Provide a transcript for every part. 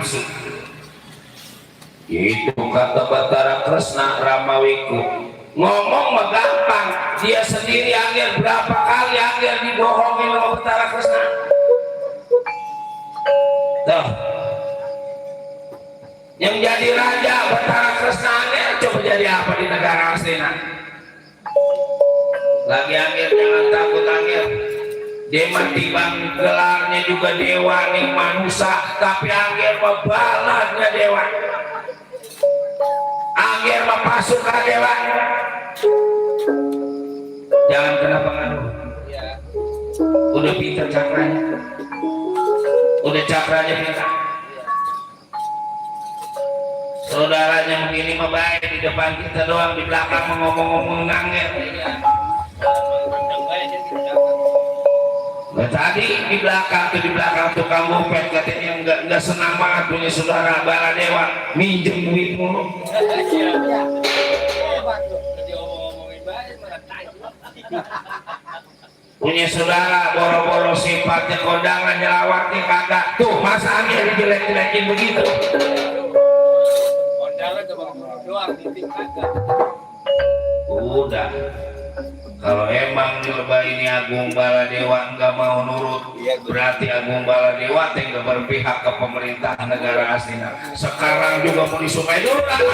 nafsu. Itu kata Batara Kresna Ramawiku. Ngomong mah gampang, dia sendiri angger berapa kali angger dibohongin sama Batara Kresna. Tuh, yang jadi raja Batara Kresna angger, coba jadi apa di negara Astina? Lagi angger jangan takut angger. Dia timbang gelarnya juga dewa nih manusia, tapi angger mah baladnya dewa. Angger mah pasukan dewa. Jangan kenapa ngaruh. Udah pinter cakranya. Udah cakranya pinter. Saudaranya begini mah baik, di depan kita doang, di belakang ngomong-ngomong angger. Nah, tadi di belakang tukang bopet katanya nggak senang banget punya saudara Baladewa minjem duit mulu. Punya saudara boro-boro sifatnya kondangan nyelawatnya kagak. Tuh masa angin dijelek-jelekin begitu. Kondangan doang titik kagak. Udah. Kalau emang di lebah ini Agung Baladewa nggak mau nurut, berarti Agung Baladewa nggak berpihak ke pemerintah negara Astina. Sekarang juga mau disukai dulu lah.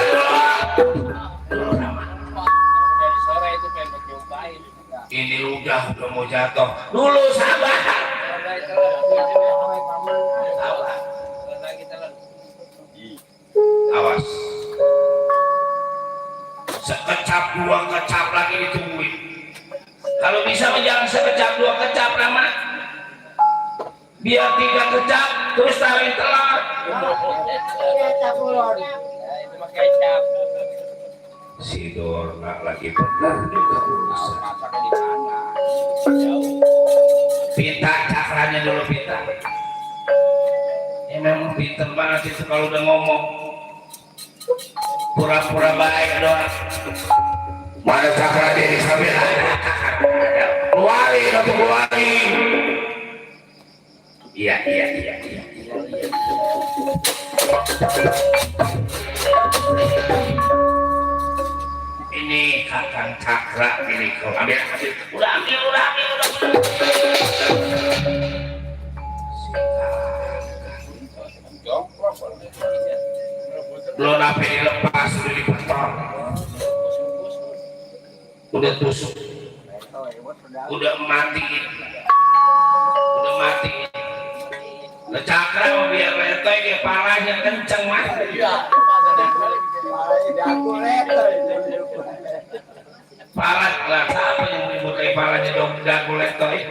Dari sore itu pengen nyobain. Ini udah mau jatuh. Dulu sabar. Awas. Sekecap dua kecap lagi ditungguin. Kalau bisa jangan sekecap dua kecap lama, biar 3 kecap terus taruhin telur. Itu mah kecap. Si Dorna lagi benar juga urusan. Pita cakranya dulu pita. Ya memang pinter banget itu kalau udah ngomong. Pura-pura baik doang. Mana cakra dia di sambil keluarin atau keluarin. Iya. Ini kakang cakra ini kau ambil. Udah ambil. Belum apa dilepas udah dipotong. Udah tusuk, udah mati. Nah, cakra biar letoy dia parahnya kenceng mas. Parah lah, siapa yang menyebutkan parahnya dong dagu letoy?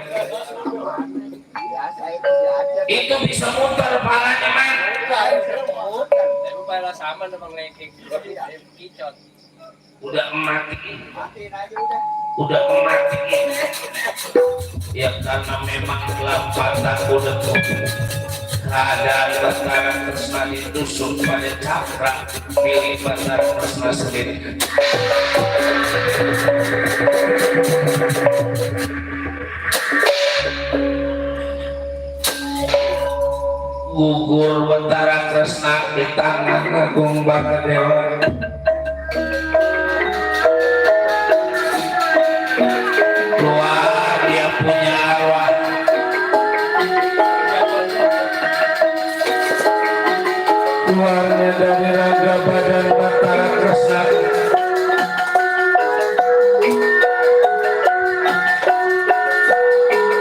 Itu bisa muter parahnya man. Pala sama dengan lengkeng kicot. Udah mati ya karena memang lambatan udah keadaan Batara Kresna ditusuk pada cakra milik Batara Kresna sendiri. Gugur Batara Kresna di tangan Agung Baladewa. Keluar dia punya arwah. Keluarnya dari raga badan Batara Kresna.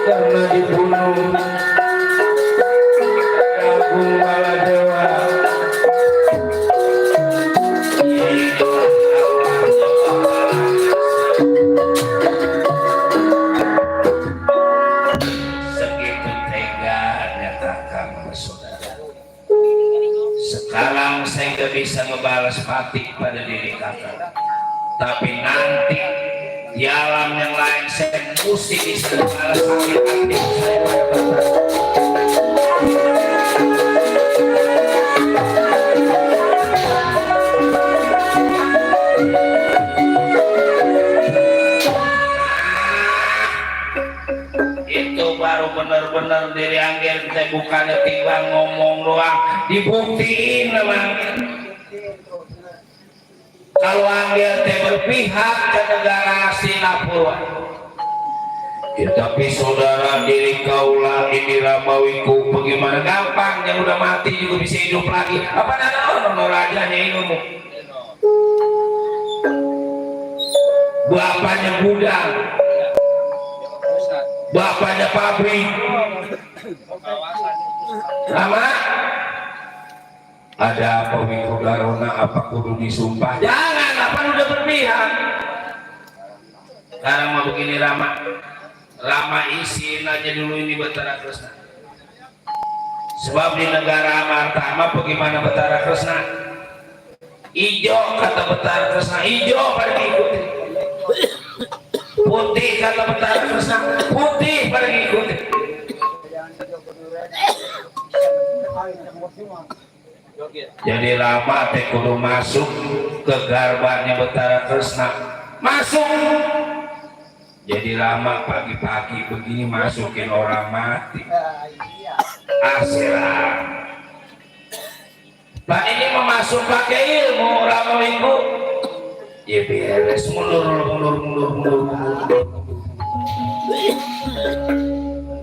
Karena dibunuh Agung Baladewa. Segitu teganya kakak saudara. Sekarang saya nggak bisa ngebalas patik pada diri kakak, tapi nanti di alam yang lain saya mesti bisa ngebalas patik saya pada kakak. Itu baru bener-bener diri Angger kita bukannya tinggal ngomong doang, dibuktiin memang. Kalau Angger teh berpihak ke negara Singapura. Ya, tapi saudara diri kaulah ini Ramawiku bagaimana gampang yang udah mati juga bisa hidup lagi. Apa nama rajanya ilmu? Bapaknya gudang, bapaknya pabrik. Lama? Ada apa Wiku Garona? Apa kudu disumpah? Jangan, apa udah berpihak. Sekarang mau begini Rama isin aja dulu ini Batara Kresna. Sebab di negara Amartama bagaimana Batara Kresna? Ijo kata Batara Kresna, ijo pada ngikutin. Putih kata Batara Kresna, putih pada ngikutin. Jadi Rama teh kudu masuk ke garbanya Batara Kresna. Masuk. Jadi Rama pagi-pagi begini masukin orang mati. Asirah. Pak ini memasuk pakai ilmu Rama Wiku. Ya beres mundur.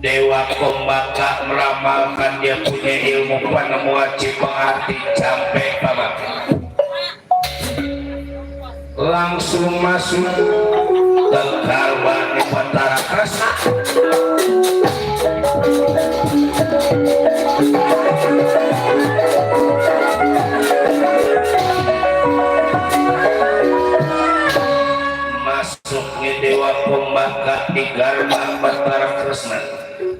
Dewa Kombaka meramalkan dia punya ilmu panemu wajib mengerti sampai pamak. Langsung masuk ke garbanya Batara Kresna. Masuknya Dewa Kombaka di garba Batara Kresna.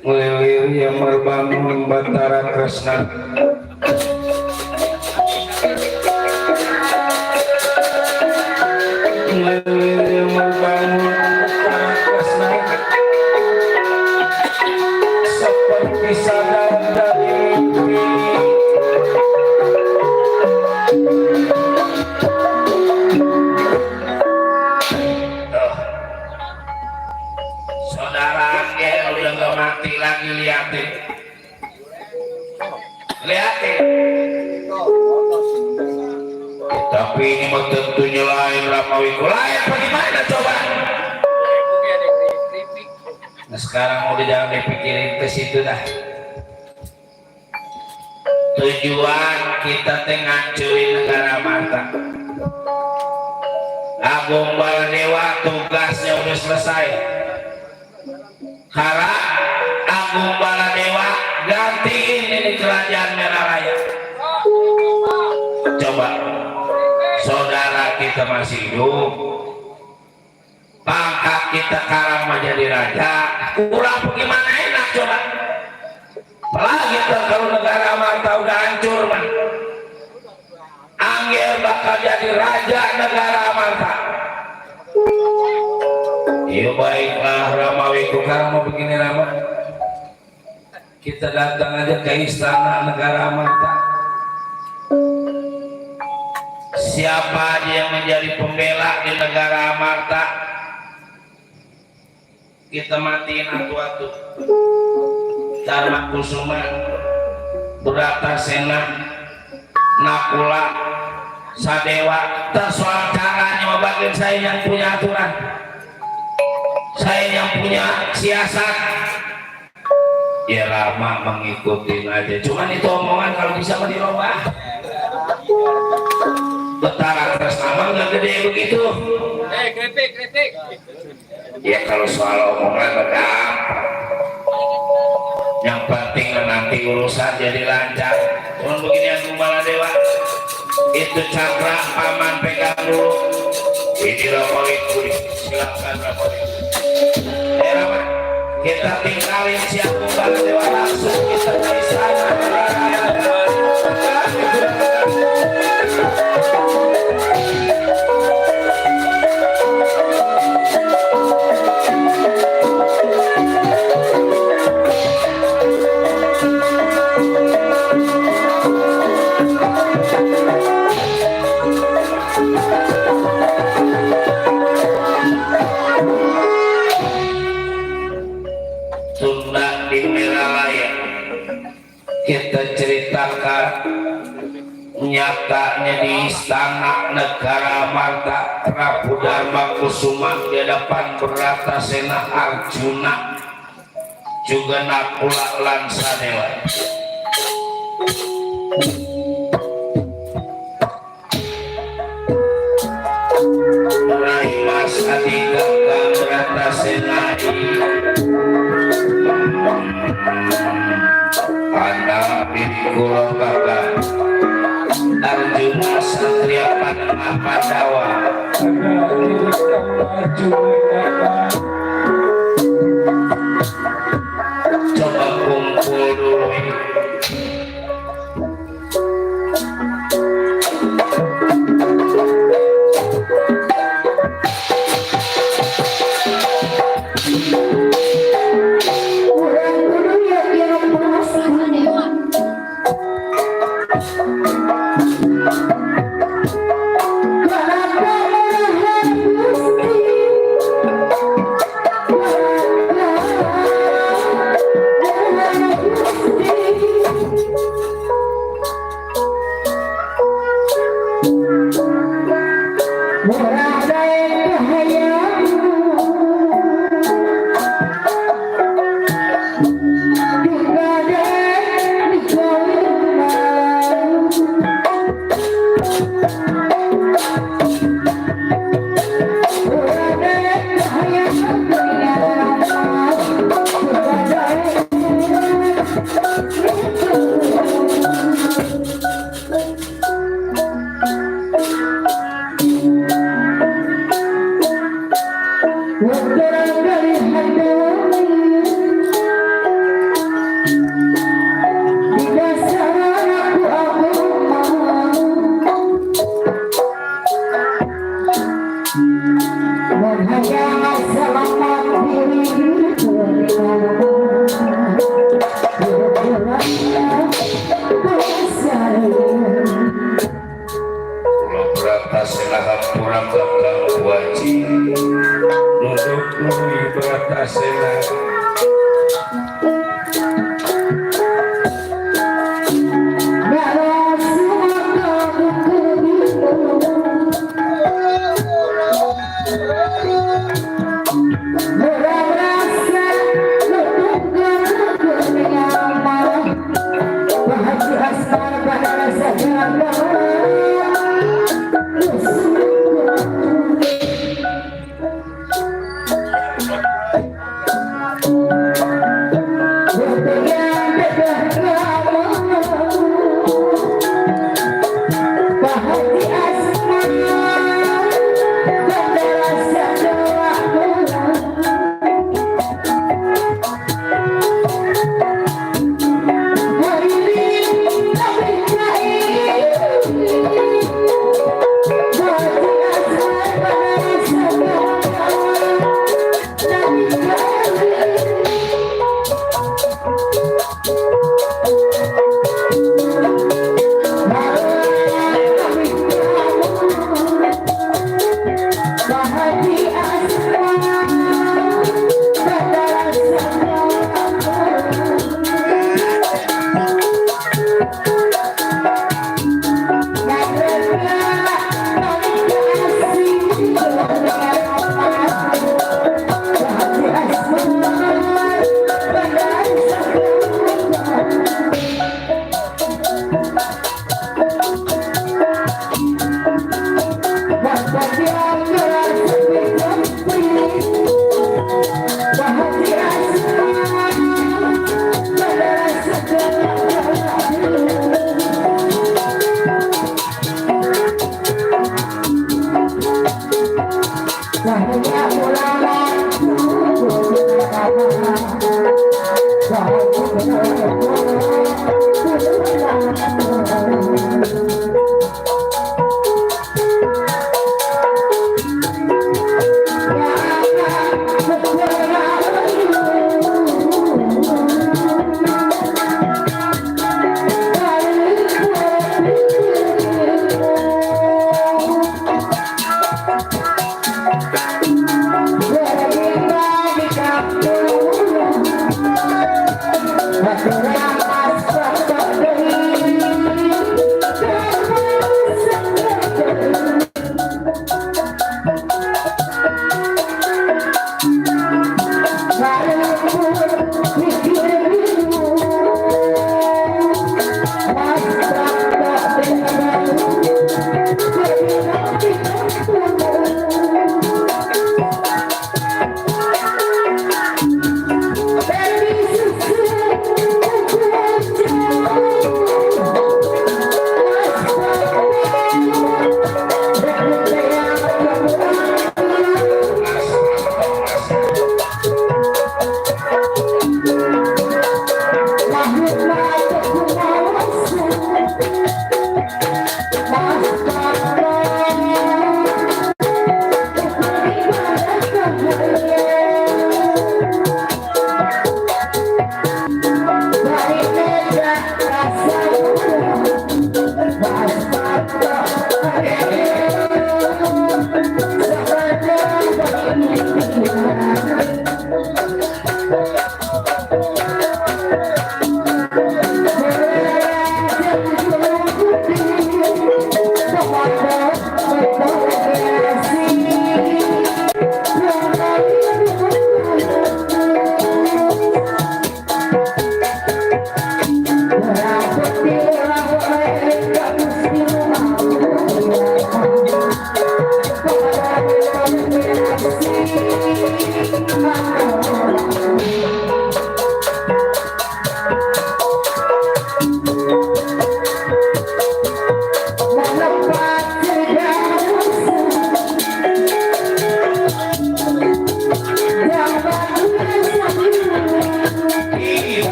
Lilir yang merbangun Batara Kresna. Seperti sadar dari mimpi. Saudara Angger udah gak mati lagi, liatin. Tapi ini mah tentunya lain Ramawiku. Lain bagaimana coba? Nah sekarang udah jangan dipikirin ke situ dah. Tujuan kita teh ngancurin negara Amarta. Agung Baladewa tugasnya udah selesai. Karena Agung Baladewa gantiin ini kerajaan Merah Raya. Coba saudara kita masih hidup, pangkat kita sekarang menjadi raja, kurang bagaimana enak coba. Apalagi kalau negara Amarta udah hancur mah, Angger bakal jadi raja negara Amarta. Ya baiklah Ramawiku, karena mau begini Rama, kita datang aja ke istana negara Amarta. Siapa aja yang menjadi pembela di negara Amarta, kita matiin atu-atu. Dharma Kusuma, Bratasena, Nakula, Sadewa. Soal caranya bagian saya yang punya aturan, saya yang punya siasat. Ya Rama mengikuti aja. Cuman itu omongan kalau bisa mau dirubah. Batara Kresna mah nggak gede begitu. Kritik. Ya kalau soal omongan gampang. Yang penting nanti urusan jadi lancar. Cuman begini Agung Baladewa, itu cakra paman pegang dulu. Ini Ramawiku, silakan Ramawiku. Rama, kita tinggalin si Agung Baladewa langsung kita ke istana. Sunda di Meralaya kita ceritakan nyatanya di Istana Negara Marta Prabu Dharma Kusuma di hadapan Bratasena Arjuna juga Nakula Lansadewa. Rai Mas Adika Kang Bratasena anak Bikula Kakak Arjuna Satria Padma Pandawa coba kumpul dulu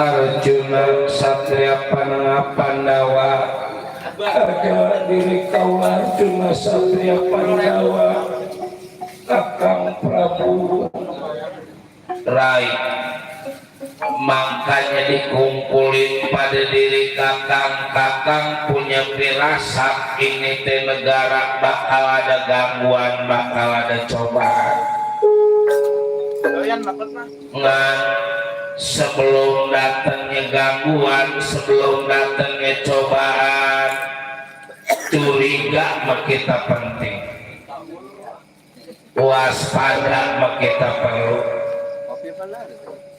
Arjuna Satria Pandawa, harga diri kau Arjuna Satria Pandawa, Kakang Prabu Rai. Makanya dikumpulin pada diri kakang punya firasat ini teh negara bakal ada gangguan, bakal ada cobaan. Ngan sebelum datangnya gangguan, sebelum datangnya cobaan, curiga mah kita penting, waspada mah kita perlu.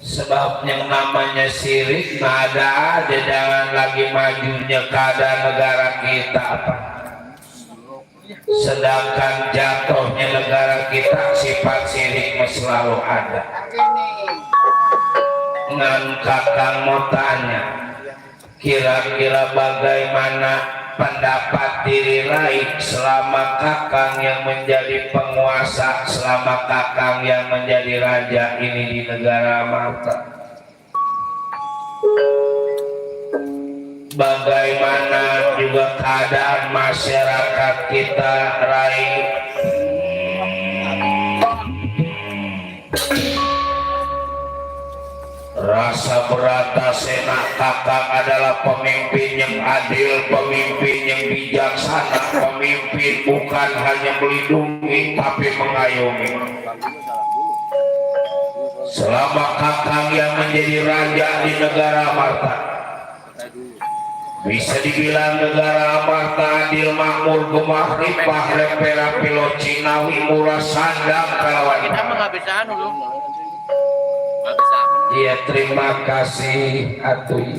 Sebab yang namanya sirik ada jangan lagi majunya keadaan negara kita apa sedangkan jatuhnya negara kita sifat sirik selalu ada. Ngan kakang mau tanya, kira-kira bagaimana pendapat diri lain selama kakang yang menjadi penguasa, selama kakang yang menjadi raja ini di negara Malta? Bagaimana juga keadaan masyarakat kita, Rai? Rasa beratasena kakang adalah pemimpin yang adil, pemimpin yang bijaksana, pemimpin bukan hanya melindungi tapi mengayomi. Selama kakang yang menjadi raja di negara Malta, bisa dibilang negara Malta adil, makmur, gemah, ripah, repera, pilo, cinawi, murah, sandang, kalawan. Kita mah nggak bisa dulu. Iya, terima kasih Atui.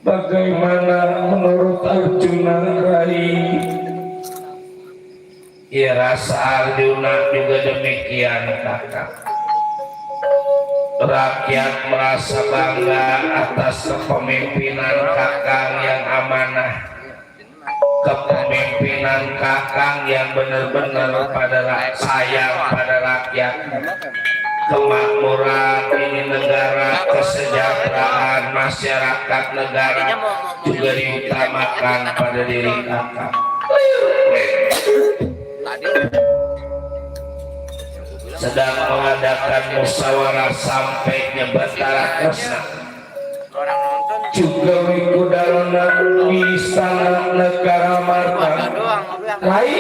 Bagaimana menurut Arjuna, Rai? Iya, rasa Arjuna juga demikian, kakak. Rakyat merasa bangga atas kepemimpinan kakang yang amanah, kepemimpinan kakang yang benar-benar sayang pada rakyat. Kemakmuran ini negara, kesejahteraan masyarakat negara juga diutamakan pada diri kakak. Sedang mengadakan musyawarah sampai nyebatara kesna juga mengikudarona di istana negara Malta. Rai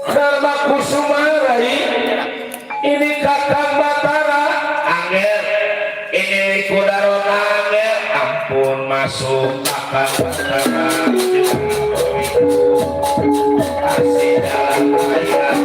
Dharma Kusuma, Rai, ini kakang Batara angger, ini mengikudarona angger, ampun masuk kakang Batara kasih dalam ayat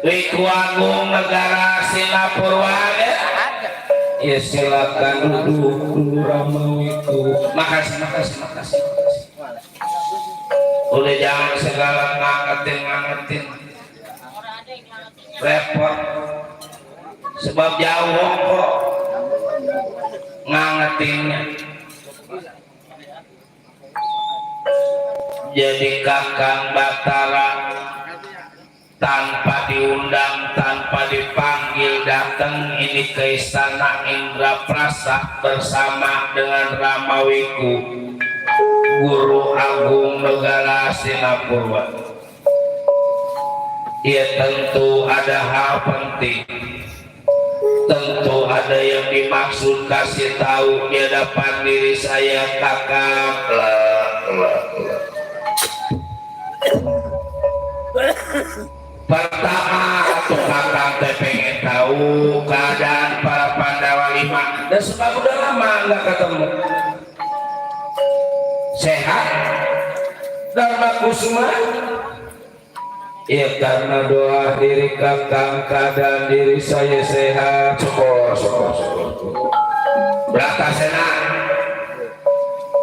Wiku Agung negara Singapura ya. Ya silakan duduk dulu Ramawiku. Makasih. Udah jangan segala ngangetin. Repot. Sebab jauh kok ngangetinnya. Jadi kakang Batara tanpa diundang, tanpa dipanggil datang ini ke istana Indraprasa bersama dengan Ramawiku, Guru Agung negara Singapura. Ya tentu ada hal penting, tentu ada yang dimaksud kasih tahu di hadapan diri saya kakak. Pertama atau kakak teh pengen tahu keadaan para Pandawa 5 dan sebab udah lama nggak ketemu. Sehat Dharma Kusuma? Ya karena doa diri kakang keadaan diri saya sehat. Syukur. Berata senang.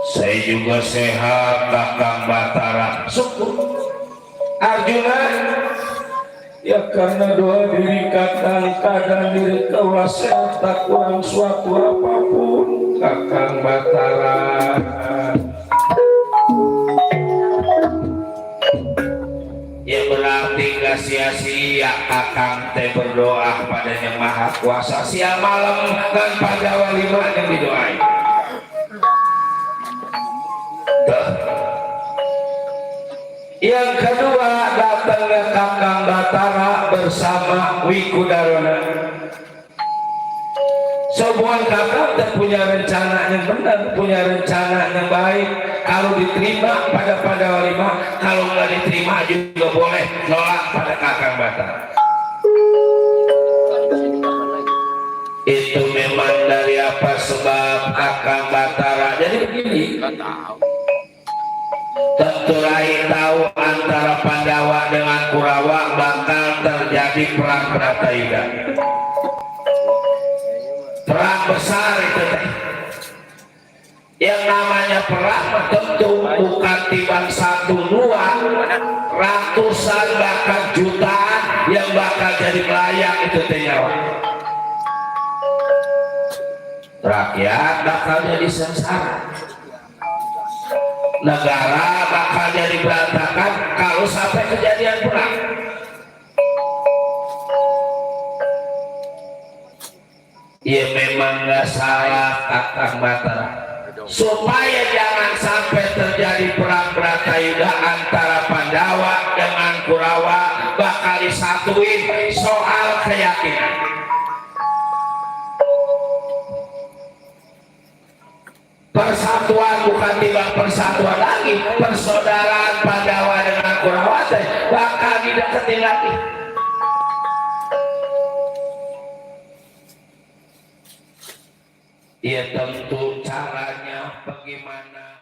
Saya juga sehat kakang Batara. Syukur. Arjuna ya karena doa diri kakang kadang diri kaulah sehat tak kurang suatu apapun kakang Batara. Ya berarti gak sia-sia kakang teh berdoa pada yang maha kuasa siang malam dan pada walimah yang didoain. Yang kedua datangnya kakang Batara bersama Wikudarana. Semua kakak punya rencana yang benar, punya rencana yang baik. Kalau diterima pada walimah, kalau nggak diterima juga boleh nolak pada kakang Batara. Itu memang dari apa sebab kakang Batara. Jadi begini, tentu Rai tahu antara Pandawa dengan Kurawa bakal terjadi perang Bratayuda. Perang besar itu teh. Yang namanya perang tentu bukan timbang satu dua, ratusan bahkan jutaan yang bakal jadi melayang itu teh nyawa. Rakyat bakal jadi sengsara. Negara bakal jadi berantakan kalau sampai kejadian perang. Ya memang nggak salah kakang Batara. Supaya jangan sampai terjadi perang Bratayuda antara Pandawa dengan Kurawa bakal disatuin soal keyakinan. Persatuan bukan tiba persatuan lagi, persaudaraan Pandawa dengan Kurawa bakal dideketin lagi. Ya tentu caranya bagaimana